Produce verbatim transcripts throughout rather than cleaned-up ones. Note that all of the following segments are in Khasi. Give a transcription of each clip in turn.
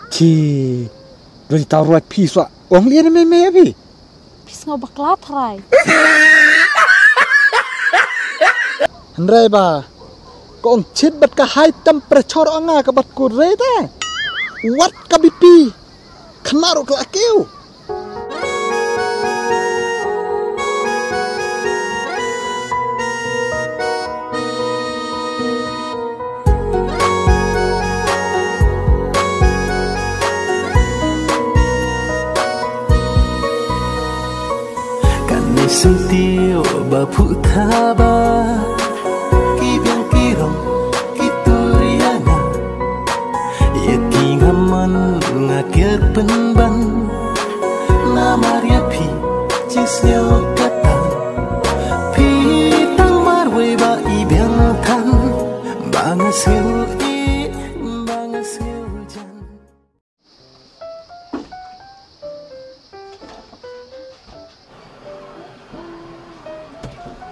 Ki, doi tau ruat phi sa. Ong lian me me phi. Phi sngew bakla trai. Hynrei ba, ka ong chit bad ka high temperature ong nga ka bat ku re te. Wat ka B P. Khana ru ka la kiew. Kan ni sentiw ba phu thaba ki biang ki rong ki turiana. Ïa ki nga man nga kiar pynban. Namar ïa phi chi sngewkata. Phi tang marwei ba i biang than. Ba nga sngewih, ba nga sngewjan.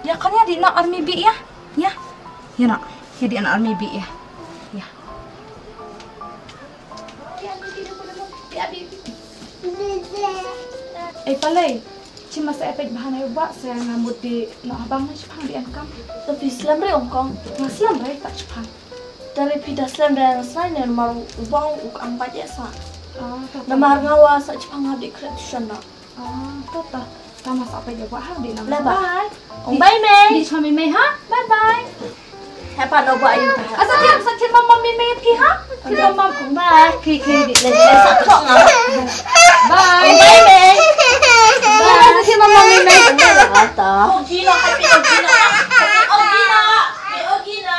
Ïa kan ïa dih na army bi ïa. Ïa. Ïa na. Ïa dih na army bi ïa. Ïa. Eh Palei. Chi masa epek bahan ayo ba se nga mut di no abang na chipang di ankam. Tapi slem re ong kong. Nga slem re tak chipang. Dari phi da slem re nga slem ne namar u bang u ka am ba sa. Ah, tak. Namar nga wa sa chipang ha di kret shon na. Ah, tota. Tama sa pa jawa ha di nama. Bye bye. Bye. Ong bye, Mei. Di chami Mei ha? Bye bye. Hepa no ba ayu ta. Asa kir, asa kir mama Mei Mei phi ha? Kir mama. Bye. Ki ki di. Le le sa kok nga. Bye. Ong bye, Mei. Bye. Asa kir mama Mei Mei. Ong bye. Ata. Ogina, happy Ogina. Happy Ogina. Happy Ogina.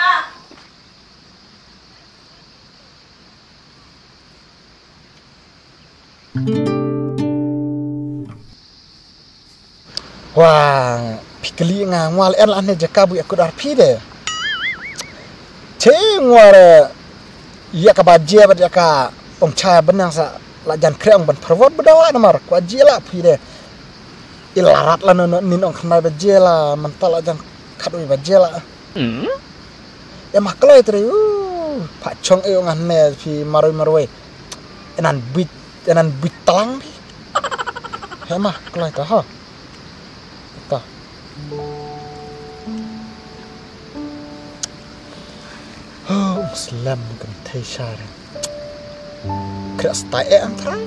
Wah, phi kylli nga ngwa leh en la ne jaka bu ïakut ar phi de. Che ngwa re ïa ka ba je bad ïa ka ong cha benang sa la jan kre ong ban pervot bedawa namar kwa je la phi de. Ila rat la no no nin ong khnai ba je la mynta la jan khat oi ba je la. Em ha kloi tre u. Pha chong e ong ne phi maroi maroi. Enan bit, enan bit talang phi. Em ha kloi ta ha. Ta. Ho, slem kan thei share. Kra stai e am trai.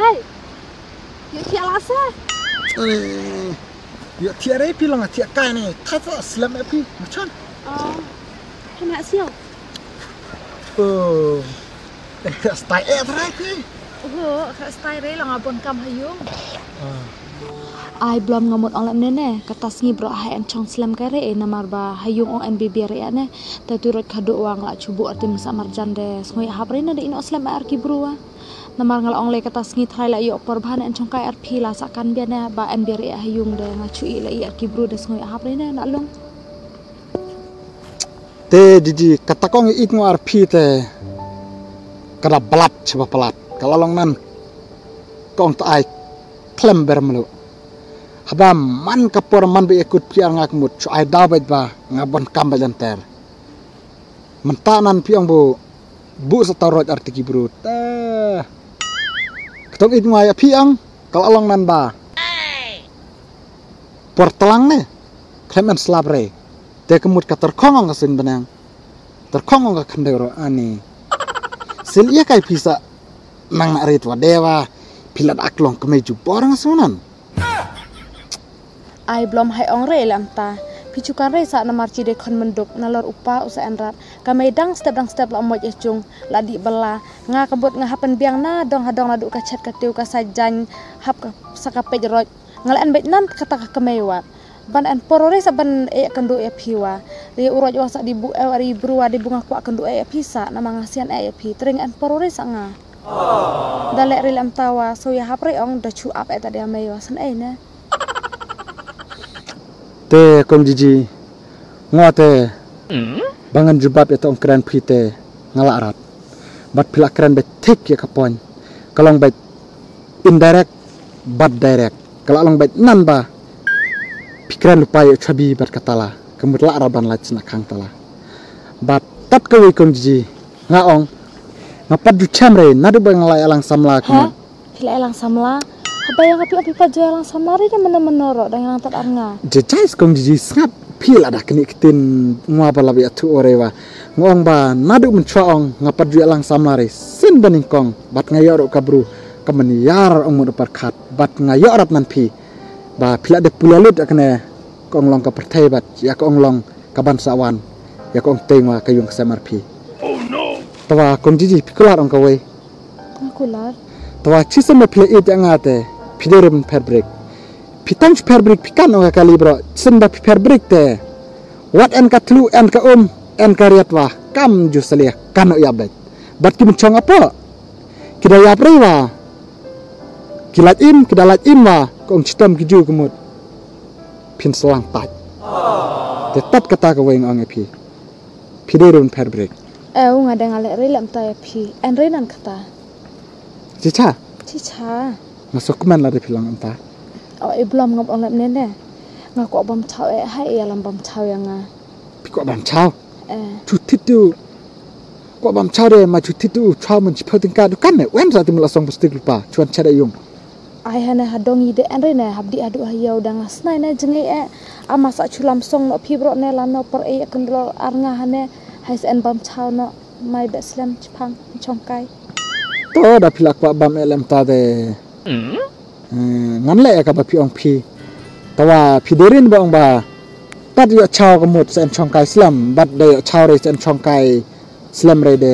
Hey, ïoh thiah la se. Ïoh thiah re phi long thiah kai ne. Thata slem e phi. Machan. Oh. Kena siau. Oh. Eh, kena stai e trai phi. Oh, kena stai re long abon kam hayung. Ah. Ai blom nga mut ong lem ne ne, kata sngi bro ha en chong slem kai re e namar ba ha yung ong en bibia re ne. Te tu rot khadu wa nga la chubu artim sa marjan de sngoy hap re ne de ino slem ar ki bru wa. Namar nga la ong le kata sngi trai la yok por bhan en chong kai ar phi la sa kan bia ne ba en bia re ha yung de nga chu i la i ar ki bru de sngoy hap re ne na long. Te didi kata kong i it ngo ar phi te kada balat chaba palat kala long nan kong ta ai klem ber melu. Haba man ka por man ba ïakut phi ar nga kmut chu ai daw bad ba nga bon kam bad lenter. Mynta nan phi ong bu bu sa tau roj ar tiki bru. Te. Katong it ngwa ïa phi ong kala long nan ba. Por tlang ne. Khlem en slap re. Te kmut ka terkhong ong ka sin benang. Terkhong ong ka khandero ani. Sil ïa kai phi sa nang na rit wa dewa. Phi lad ak long kmei jubor nga sunan. Ai blom hai ong re lam ta. Phi chukan re sa namar chi de khon menduk na lor upa u sa en rat. Ka mei dang step dang step la moj e chung la di bala. Nga ka bot nga hapan biang na dong ha dong la du ka chet ka tiu ka sa jan hap ka sa ka pej roj. Nga la en bej nan kata ka kmei wat. Ban en poro re sa ban e kan du e phi wa. Re u roj wa sa di bu e ri bru wa di bu nga kwa kan du e phi sa nama nga sian e phi. Tring en poro re sa nga. Da leh ri lem ta wa so ïa hap re ong da chu ap e ta dia mei wa san ei ne. Te kong jiji ngwa te ba ngan jubab ïa ta ong kren phi te nga la rat. Bat phi la kren bet thik ïa ka point ka long bet indirect Bad direct ka la long bad nan ba phi kren lypa ïa u chabi bad ka tala, ka mut lah ra ban lait sna khang tala. Bad tat kawei kong Jiji, nga ong nga pat ju chem re naduh ba nga la ïalang samla. Ha? Ka mut phi la ïalang samla? Haba ïa nga phi ong phi pat ju ïalang samla re, da mano mano ruh dang ïalang tat ar nga. Jijai kong Jiji, sngap, phi la da kane ka ktien, nga ba la ba ïathuh re wa. Nga ong ba naduh mynshwa ong nga pat ju ïalang samla re, sien ba nyngkong bad nga ïoh ruh ka bru ka manyar ong mut pyrkhat bad nga ïoh rat nan phi. Ba phi la dep pule lut ïa kane ka ong long ka pyrthei bad ïa ka ong long ka ban sa wan ïa ka ong teng wa ka yung ka sem ar phi. Tawa kong Jiji, phi kular ong kawei. Nga kular. Tawa chisien ba phi la ïeit ïa nga te phi dei re ban pher brik. Phi tang pher brik phi kan ong ka kali bro. Chisien ba phi pher brik te wat en ka thlu, en ka um, en ka riat wa kam ju salia kan ong ïa bek. Bad ki mynchong apo ki da ïap re wa. Ki lait im, ki da lait im wa ka ong chitom ki ju ka mut. Phin slang pat. Te tat kata kawei nga ong ïa phi. Phi dei re ban pher brik. Eh, u nga dang ale re lem ta ïa phi. En re nan kata. Chicha. Chicha. Nga sokmen la de phi long anta. O, i blom ngam ong lem ne ne. Nga kwah bam chaw eh, hai ïalam bam chaw ïa nga. Phi kwah bam chaw? Eh. Chu thit tu. Kwah bam chaw de ma chu thit tu chaw man chi phew tyngka dukan ne. Wen sa tu mula song plastik lupa. Chuan chada yung. Ai hane ha dong i de en re ne hap di hadu ha yau dang snai ne jngai eh. Ama sa chulam song no phi bro ne la no por eh kan dol ar nga hane. Hai sen bam chaw no mai be slem chipang chong kai. To da phi la kwah bam eh lem ta de. Eh, ngan leh ïa kaba phi ong phi. Tawa phi dei rin ba ong ba tad ïoh chaw ka mut sen chong kai slem bad da ïoh chaw re sen chong kai slem re de.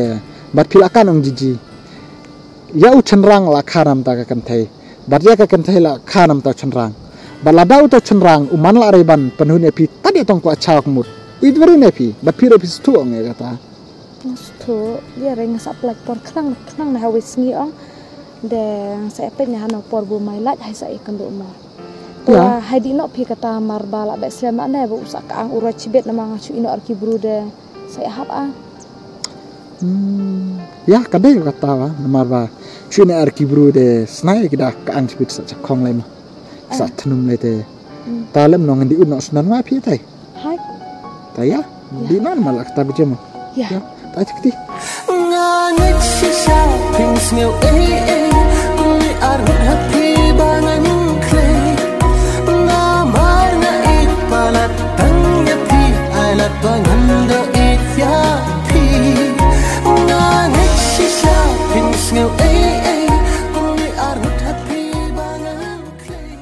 Bad phi la kan ong Jiji. Ïa u chynrang la kha namta ka kynthei. Bad ïa ka kynthei la kha namta u chynrang. Bad lada uta u chynrang u man la re ban pynhun ïa phi tad ïa tong kwah chaw ka mut. Uit wari ne phi bad phi re phi sthu ong ïa kata. Nga sngewthuh, ïa re nga sa pynlait por khnang khnang na ha wei sngi ong. De nga sa ïa peit na ha no por bu mai lait hai sa ïa kynduh mo. To hai dih noh phi kata mar ba la beh slem la ne ba u sa ka ang u roi chibit namar nga shu ïeh noh ar ki bru de sa ïa hap a. Hmm, ïa ka dei kata wa namar ba shu ïeh noh ar ki bru de snai ki da ka ang chibit sa cha khong lai ma. Sa thnum lai te. Ta lem nong di un noh snan wa phi tai. Hai. Ta ïa, di nan ma la kata bejema. Ïa. Ïa, ta chikti. Nga ngeit shisha phin sngew ei ei. Kum i arngut ha phi ba ngan khlei. Namar nga ïeit palat tang ïa phi. Ai lad ba ngan da ïeit ïa phi. Nga ngeit shisha phin sngew ei ei. Kum i arngut ha phi ba ngan khlei.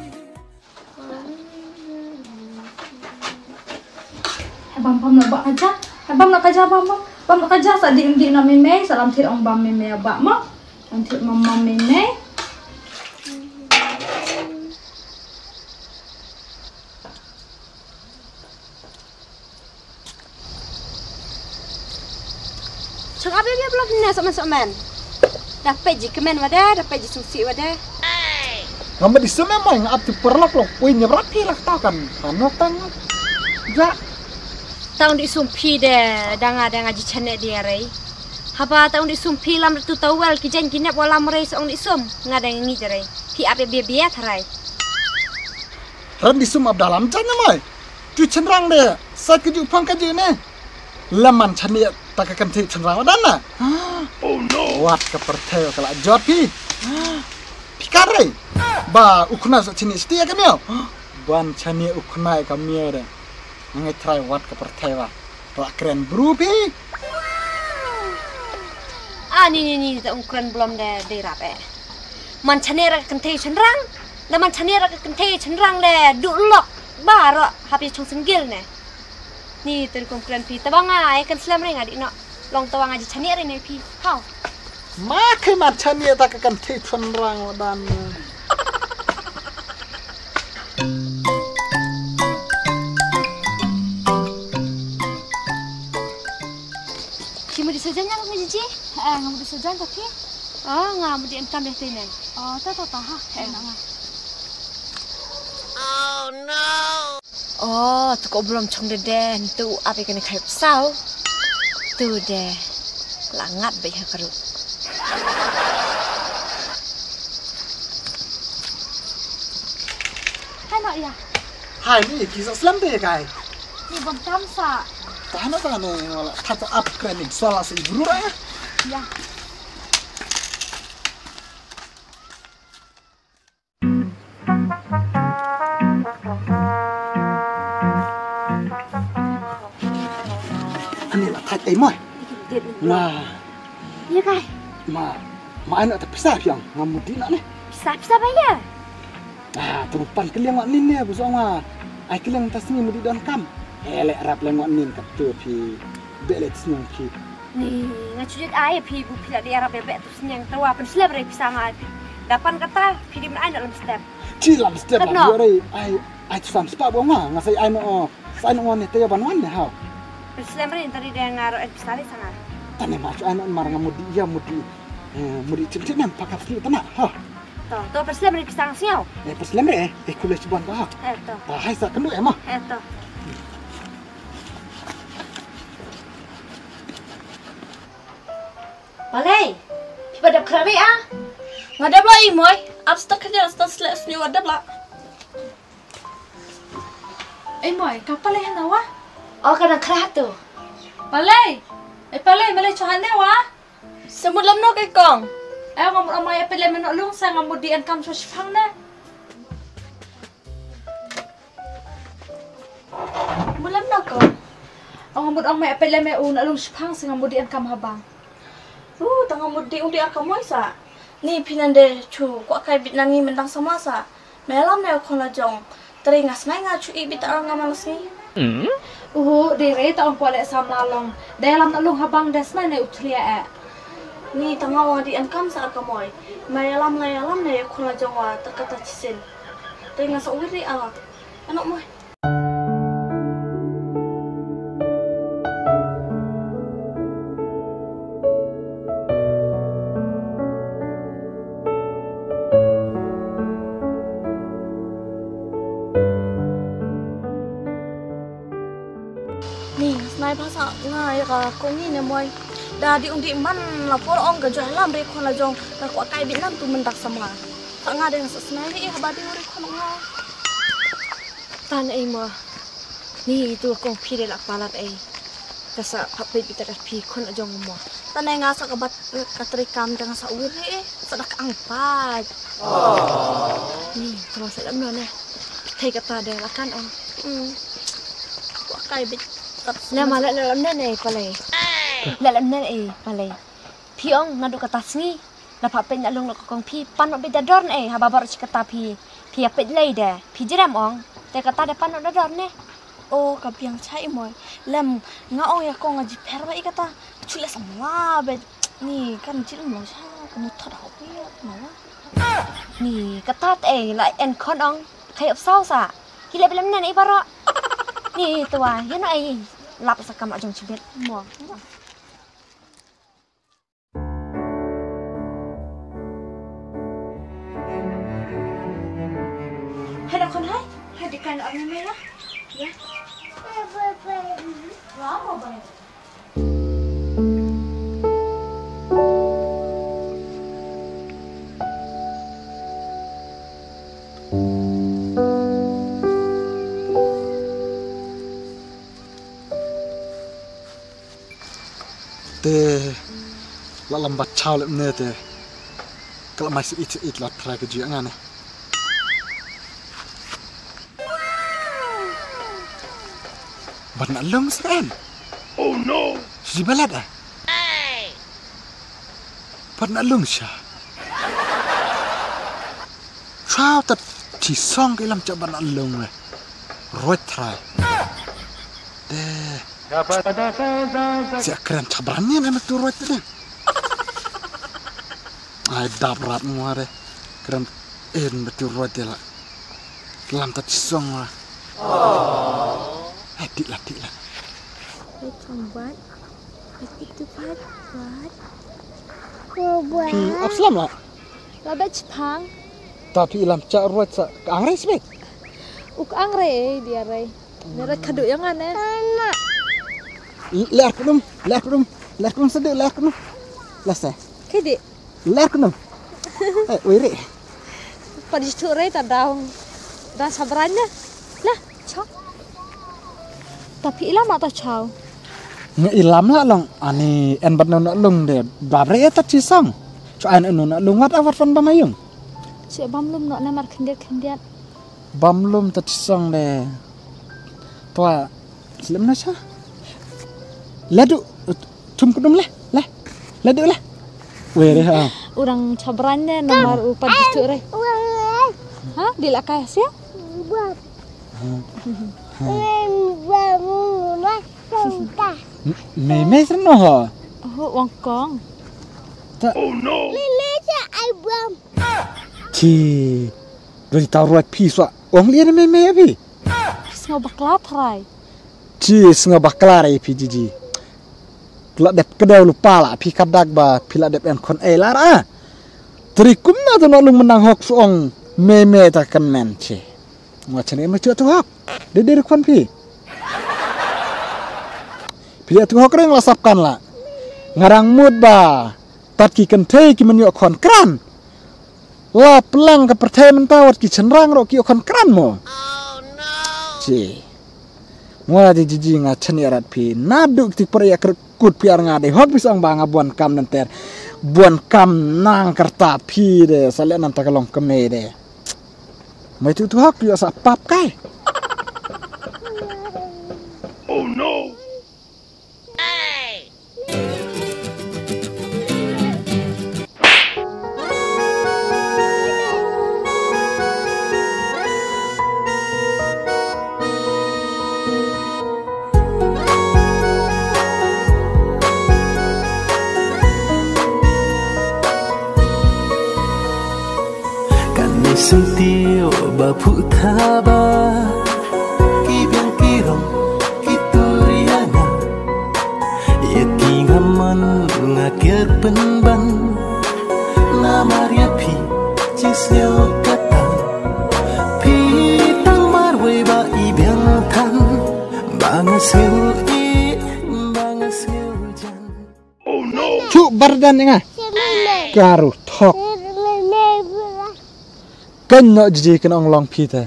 Hai bam bam na ba ka ja. Hai bam na ka ja bam bam. Bam na ka ja sa dih dih na mei mei sa lam thit ong bam mei mei ba ma. Lam thit mam mam mei mei. Chong abi bi blok ne somen somen. Da peit ji kmen wada, da peit ji sumsi wada. Ngam di sumem mai ngap tu perlok lok. Ui nyebrak pi lak tau kan. Ano tang. Ja. Tang di sumpi de danga danga ji chane di arei. Haba tang di sumpi lam tu tawel ki jen ki nep walam rei song di sum. Nga dang ngi rei. Pi ape bia bia tharai. Ran di sum abdalam jan mai. Tu chynrang de sat ka ju phong ka ju ne. Laman chani ta ka kan thei chynrang wadan na. Oh no. Wat ka pyrthei ka la jot pi. Pi ka rei. Ba u khna sa chani stia ka miao. Ban chani u khna ka miao de. Ngai trai wat ka pyrthei wa. Ra kren bru pi. Ah ni ni ni ta ung kren blom de de rap eh. Man chane ra ka kynthei chynrang. Da man chane ra ka kynthei chynrang de du lok ba ro hapi chong single ne. Ni tun kong kren pi taba nga ai kan slem ring adi no. Long taba nga ji chane ri ne pi. Hau. Ma kai man chane ta ka kynthei chynrang dan. Ki mudi sojan yang ngi ji. Eh, nga mudi sojan tapi. Ah, nga mudi em tam ya tene. Oh, ta ta ta ha. Eh, nga. Oh no. Oh, tu ko belum chong de den tu api kena kai pesau. Tu de. Langat be ha karu. Ano ya. Hai ni ki sa slem te kai. Ni bang tam sa. Tahan tahan ni wala. Thata ap kren ni sola sa ibru ra. Ya. Ani la thait ei moi. Nga. Ïa kai. Ma, ma ai na ta pisa piang nga mudi na ne. Pisa pisa ba ïa. Ah, tu pan keliang wat nin ne bu song ma. Ai keliang ta sni mudi don kam. Eh le rap leng wat nin ka tu pi. Be le sni ki. Ni nga chujit ai pi bu pi la di rap be tu sni yang tu wa pen slep re pisa nga. Dapan kata pi di men ai na lem step. Chi lam step la dio rei ai ai tu sam spa bo nga nga sai ai no o sai no ne te ban wan ne hau. Slem re tadi de nga ro ai pisa re sanga. Tane ma chu ai no mar nga mudi ya mudi. Eh, mudi chin chin nem pakap sli tana ha. To to slem re pisa nga siau. Eh, slem re eh kule chi ban ka ha. Eh to. Ta hai sa kendu eh ma. Eh to. Palei. Phi ba dep khra beit ah? Nga dep la i moi. Ap stak khyndiat stak slek sniu wa dep la. Ei moi, ka Palei hana wa? O ka dang khra tu. Palei. Ei Palei, Malei cho hane wa? Semut lam no kai kong. Ei nga mut amai Palei meno lung sa nga mut di an kam cho shipang ne. Mulam na ko. Ong mut ong me apel me u na lung shipang sing mut di an kam habang. U tang mut di u di ar ka moi sa. Ni phi nan de chu kwah kai bit na ngi myndang sama sa. Me lam ne khon la jong. Tari nga snai nga chu i bit ar nga mang sngi. U de re ta ong kwah le sam la long. De lam na lung habang de snai ne u thlia e. Ni tang ong di an kam sa ar ka moi. Me lam nga lam ne khon la jong wa ta ka ta chisin. Tari nga sa u ri a. Ano moi. Ni, snai ba sa nga ïa ka kong ni ne moi. Da di ung di man la por ong ka jong lam re khon la jong ka kwah kai bit nan tu mynta samla. Sa nga deng sa snai ri haba di uri khon nga. Tan ei mo. Ni tu kong phi de la palat ei. Ka sa hap phi bita ka phi khon jong mo. Tan ei nga sa ka bat ka tri kam deng sa uri ei. Sa dak ang pat. Ni tu sa lam no ne. Thei kata de la kan ong. Hmm. Wa kai bit. Le ma le le lam ne ei palei. Le lam ne ei palei. Phi ong nga du kata sngi. La pha peit na lung la ka kong phi pan no bit da dor ne haba bar chi kata phi phi ya peit lei de phi jirem ong te kata de pan no da dor ne. O ka biang chai moi lem nga ong ya kong nga ji pher ba i kata chu le samla be ni kan ji lem lo cha ka mu thot ho ya ma la ni kata te la en khon ong khai ap sau sa ki le belem ne i baro ni tua ya no ai lap sa kam ajong chibet mo. Hai da khon hai, hai di kan arni me ya. Ya. Wa mo ba. Te la lam bat chaw lem ne te. Ka la mai se it it la try ka ji nga ne. Bat na lung sren. Oh no. Si balat ah. Bat na lung sha. Chaw tat chi song ka ilam cha ban alung le. Roi trai. Te. Sia kren chabran ni me tu roi te. Ai dap rat ngware. Kren en me tu roi te la. Lam tat chi song la. Ai tik la tik la. Hai chong buat. Hai tik tu pat buat. Phi ap slam la. La bet chipang. Ta phi lam cha ruat sa ka ang rei sbet. Uk ang rei dia rei. Dia rei kadu yang ane. Ler kunum, ler kunum, ler kunum sede ler kunum. Lase. Kedi. Ler kunum. Eh, wiri. Padi tu rei ta daung. Ran sa bran ne. Lah, chok. Ta phi ïalam ma ta chaw. Nga ïalam lah long. Ani en bat no na lung de. Bab re ta chi song. Cho an no na lung wat awat fan ba mayung. Che bam lum no na mar khyndiat khyndiat. Bam lum ta chi song de. Twa slem na cha. Ladu. Thum kudum le, le. Ladu le. Weh re ha. Urang chabran ne nomor upat gitu re. Ha, di la kai sia? Ha. Ha. Me me sen no ha. Oh, wangkong. Ta. Me me cha ai bam. Chi. Ri tau ruat phi swa. Ong lien me me phi. Sngo bakla trai. Chi snga bakla re phi jiji. La dep kdew lupa la phi kadak ba phi la dep en khon ei la ra. Tri kumna to no lung menang hok suong me me ta kan men chi. Ngwa chane ma chu tu hok. De de khon phi. Phi tu hok reng la sap kan la. Ngarang mut ba. Tat ki kynthei ki men ïoh khon kran. La plang ka pyrthei mynta wat ki chynrang ruh ki ïoh khon kran mo. Chi. Ngwa di jiji nga chani arat phi. Naduh ki tik por ïa kyrkut phi ar nga de. Hok phi song ba nga buan kam nenter. Buan kam nang kyrta phi de. Sa leh nanta ka long kamne de. Mai tu tu hok ïoh sa pap kai. Kan ni sentiw ba phu thaba ki biang ki rong ki turiana. Ïa ki nga man nga kiar pynban. Namar ïa phi chi sñiaw kata. Phi tang marwei ba i biang than. Ba nga sñiaw i, ba nga sñiaw jan. Chu bardan nga. Karu thok. Kan no jiji kan ong long phi te.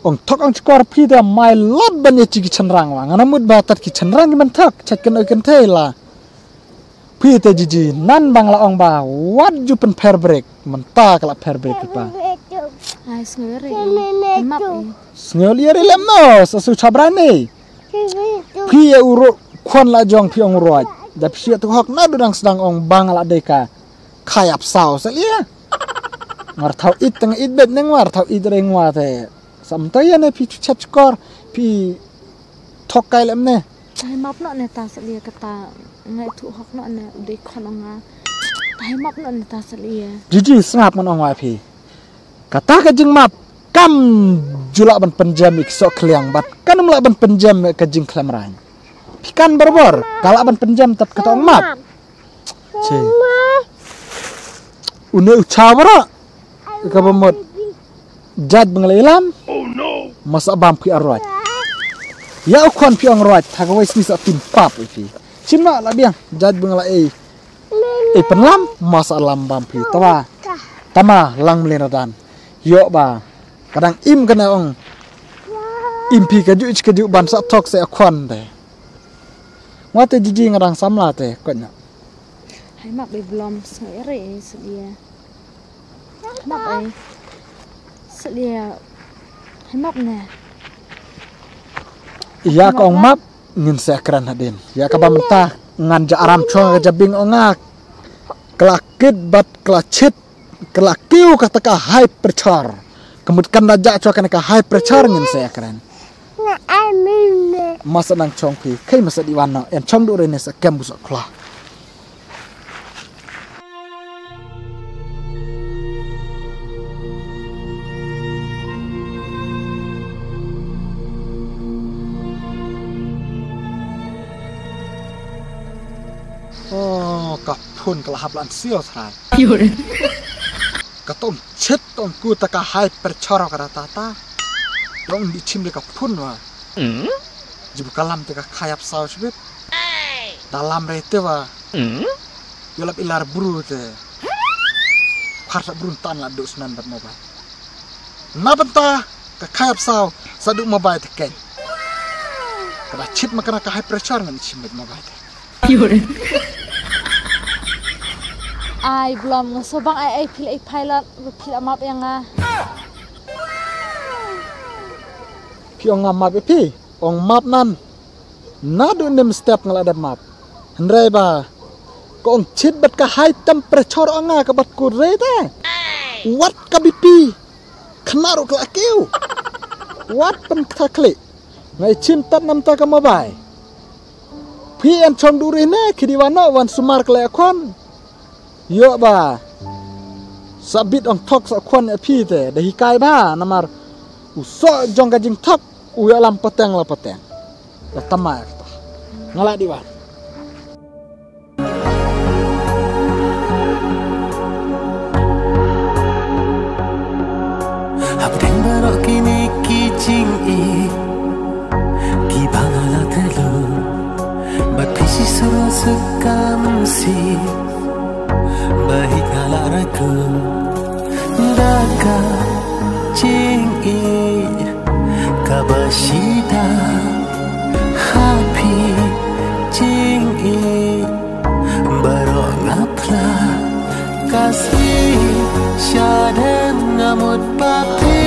Ong thok ong chkor phi te mai lot ban ïa chi ki chynrang wa. Ngana mut ba tat ki chynrang ki man thok. Chak kan oi kan thei la. Phi te jiji nan bang la ong ba wat ju pyn pher brek. Mynta ka la pher brek pa. Ai sngew re. Map i. Sngew li re lem no. Sa su chabra ni. Phi ïa u ruh khon la jong phi ong ruh. Da phi ïa tu hok na du dang sdang ong bang la dei ka. Khai ap saw sa lia. Ngar thau it teng it bet neng war thau it reng wa te. Sam to ïa ne phi chu chat kor phi thok kai lem ne. Ai map no ne ta sa lia kata ngai tu hok no ne u dei khon ong nga. Ai map no ne ta sa lia. Jiji sngap ngan ong wa phi. Kata ka jingmap kam ju lah ban pynjem ïa ki soh khliang bad kan ym lah ban pynjem ïa ka jingkhlem rang. Phi kan barabor ka lah ban pynjem tat kata ong map. Che. Une u cha bara ka ba mot jat bang la ilam. Masa bam phi arwat. Ya u khon phi ong rwat ha ka wai sni sa tin pap ïa phi. Chin ma la biang jat bang la ei. Ei pynlam masa lam bam phi tawa. Tama lang mlien radan. Ïoh ba kadang im kane ong. Im phi ka juh ka juh ban sa thok se akhon de. Ngwa te jiji ngadang samla te kot na. Hai map ei blom sngai re ei sedia. Map ei. Sedia. Hai map ne. Ïa ka ong map ngin se kren hadin. Ïa ka ba mynta ngan ja aram chong ka jabing ong nga. Kla kit bad kla chit. Kla kiu kata ka high pressure. Kemut kan da ja chwa kan ka high pressure ngin se kren. Masa nang chong phi kai masa di wan no en chong du re ne sa kem bu sa kla. Oh, ka phun ka la hap lan sio srai. Ka tom chet tong ku ta ka hai perchor ka rata ta. Dong di chim de ka phun wa. Jibu kalam te ka khayap sao chibit. Dalam re te wa. Yolap ilar bru te. Khar sa bru tan la dus nan bat mo ba. Na bynta ka khaïap saw sa du mobile te keng. Ka da chit ma ka na ka high pressure ngan chim bad mobile te. Ai blom nga so bang ai ai phi la i pilot ba phi la map ïa nga. Phi ong nga map ïa phi, ong map nan. Na du nim step nga la dep map. Hynrei ba ka ong chit bad ka high temperature ong nga ka bat ku re te. Wat ka B P. Khana ruh ka la kiew. Wat pyn kata klik. Nga i chim tat nam ta ka mobile. Phi en chong du ri ne ki di wan no wan sumar ka la khon. Yo ba. Sa bit ong thok sa khon e phi te da hikai ba namar u so jong ka jing thok u ya lam pateng la pateng. La tama ya kata. Nga la di wan. Hapdeng baroh kine ki jingïeit ki ba nga la telu bad phi shisha sukam si ba hi nga la raku da ka jingïeit kaba shida ha phi jingïeit baroh nga phla ka sngi shadem nga mut ba phi